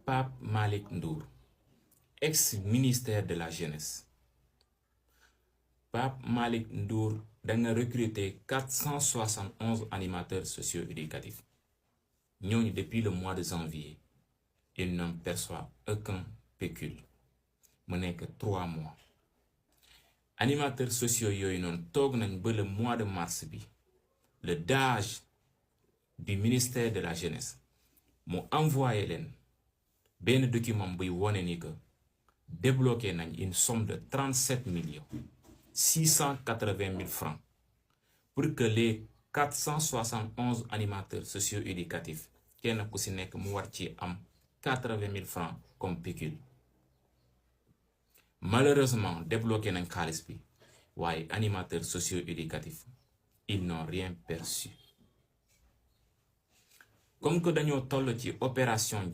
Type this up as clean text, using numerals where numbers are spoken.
Pape Malick Ndour, ex-ministère de la jeunesse. Pape Malick Ndour da nga recruter 471 animateurs socio-éducatifs. Ñooñu depuis le mois de janvier, ils n'en perçoivent aucun pécule. Mu nekk 3 mois. Animateurs sociaux yooyu noonu toog nañ ba le mois de mars bi, le DAGE du ministère de la jeunesse mu envoyé leen benn document buy wone ni que débloqué nañ une somme de 37 680 000 francs pour que les 471 animateurs socio-éducatifs kenn ku si nekk mu war ci am 80 000 francs comme pécule. Malheureusement débloqué nañ xaalis bi waaye animateurs socio-éducatifs ils n'ont rien perçu. Comme que dañoo toll ci opération